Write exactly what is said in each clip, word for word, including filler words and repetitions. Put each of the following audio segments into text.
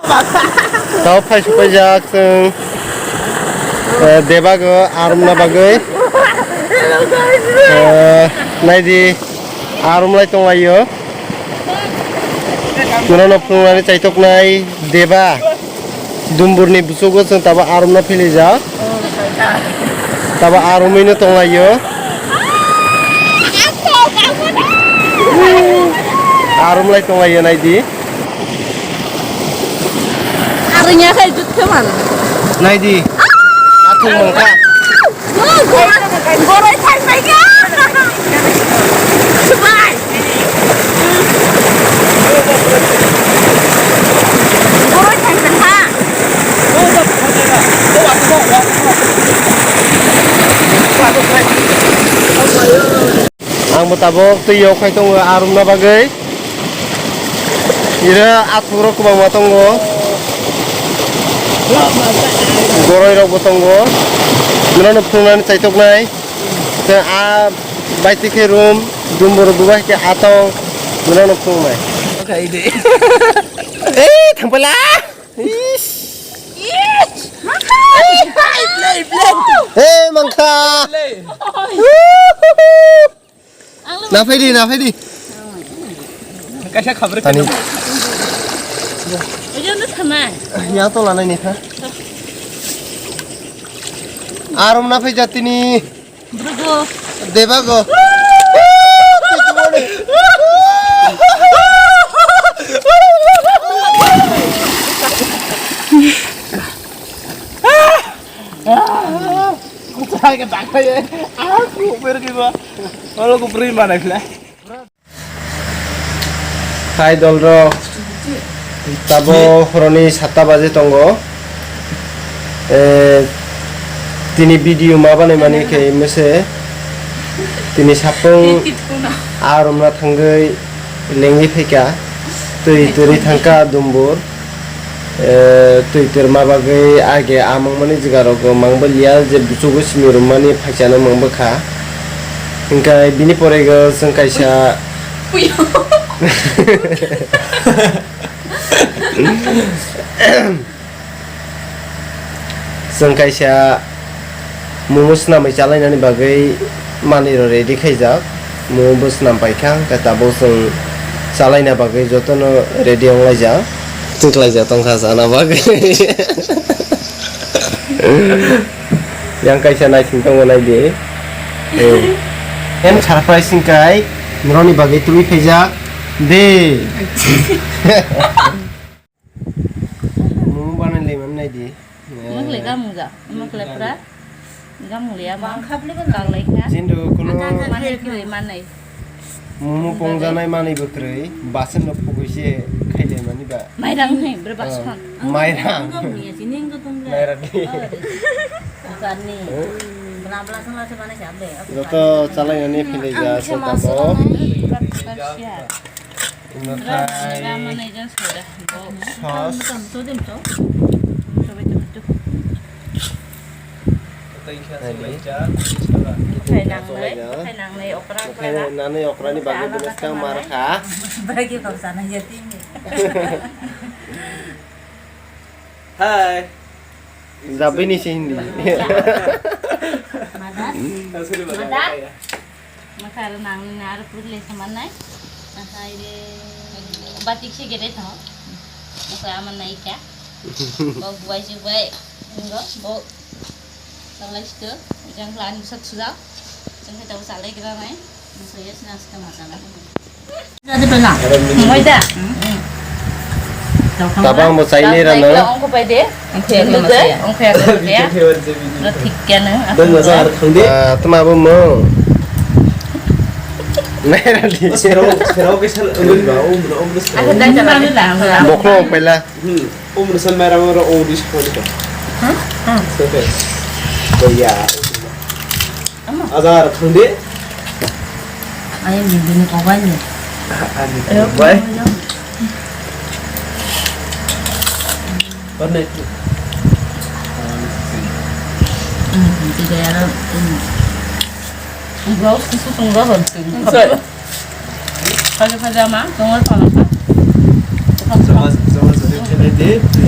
Tao phai supaijak chwng, eh, Debago arumna bagwi. Eh, naidi, arum lai tonglaio. Norokno phunuknani chaitoknai Deba. Dumburni busugo chwng tabo arumna philijak. Tabo arumwino tonglaio. Arum lai tonglaio naidi. Arwngya khai jut khe man. Naidi. Athung mangkha. Boroi thang bai kha. Bai. Boroi thang thang ha. Ang bo tabok twi yok khai tongo arumna bagwi. Ira athuk rok kwbangma tongo. Boroi rok bo tongo. Norokno phunuknani chaitoknai. Tei a bai twi khe room, dumbo rok bo bai khe atong. Norokno phunuknai. Ei, thangpala. Ish. Ish, makai. Ei, play, play. Hey, mangkha. Play. Na phaidi, na phaidi. Kaisa khabrwi tani. Ojo no thama. Ya to lanai ni kha. Arom na phai jatini. Brugo. Debago. Kuchai ka dakhai. Ah, ku ber ki ba. Olo ku bri manai phle. Hai dolrok, tabo horoni satta baje tongo. Eh, tini video ma banaimani khe mese tini sapung arumna thangwi lengwi phaikha, twi twrwi thangkha dumbur. Eh, twi twrwma bagwi age a mangmani jwgarok mangbo liya je buchugo simi rwmani phaisano mangbo kha. Hinkhe bini porego chwng kaisa chwng kaisa Momo swnamwi chalainani bagwi manwirok ready khaijak. Momo bo swnam paikha, hwnkhe tabuk chwng chalaina bagwi jotono ready wnglaijak. Tiklaijak tongkha chana bagwi. Yang kaisa naising tongo naidi. Em surprise hwnkhe norokni bagwi tubui phaijak de. Momo banai le man nai di. Mak le gamung ja, mak le pura gamung le ama kang lai kha. Jindu kuno manai kiri manai. Momo pongjanai manai bo kwrwi, basen no phugui se khai le mani ba. Mairang hai, bre basen. Mairang. Mairang ni. Kani. Bla bla sala se manai sa ble. Joto chalai nani philai ja se tabo. Omothai sos. Omothai nangnai, omothai nangnai okra, okra. Nangnai okrani bagwi bini skang mar kha. Bagi kau sana ya tini. Hai. Jabini si hindi. Madat. Madat. Masa aro nang ni aro purle saman nai. Masa ire. Batik si gede tho. Masa aman nai kya. Bo buai si buai. Ngo bo. Salai sto. Jang lan sak sudah. Jang kita salai kira nai. Masa ya sina sto masa lah. Jadi pernah. Mai da. Tabang bo chaini rano. Ongko pai de. Ongko ya. Ongko ya. Thik kya na. Dan masa ar thang de. Ah, tuma bo mo. Naira di. Serau, serau ke sal. Ongko ba, ongko, ongko. Bokro paila. Hmm. Ongko sal mera mera ongko di sekali. Hah? Hah. Sebe. Boya. Ama. Ajar thangdi. Ayam bibini kobai ni. Ani kobai. Warna itu. Hmm, tidak ada ini. Enggak, susu tunggu hon. Sorry. Kali kali ama, tunggu sama. Sama, sama, sama, sama, sama, sama.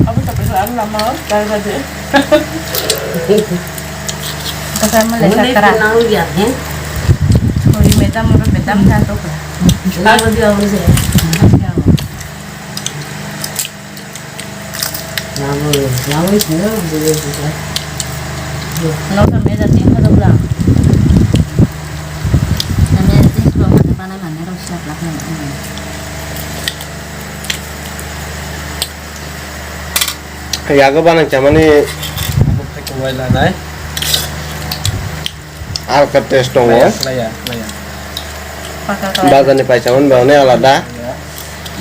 Abo tak kisa ano lama, kaya kaya. Kasar mo le sakra. Nang ya, eh? Kori metam mo metam tha to. Nang dia mo se. Nang mo, nang mo se, nang mo se. No sa me da tin ha do bla. Na me da tin sa ma na pa na ma ne ro sa bla ha. Yago banang chamani. Abo phai ko wai la nai. Alka taste tongo. Laya, laya, laya. Bazar ni paisa man ba ne alada.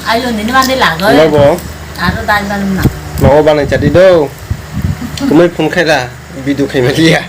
Ayo nini mande lago. Nogo. Aro dai ban na. Nogo banang chadi do. Kumai phone khaira video khaimaliya.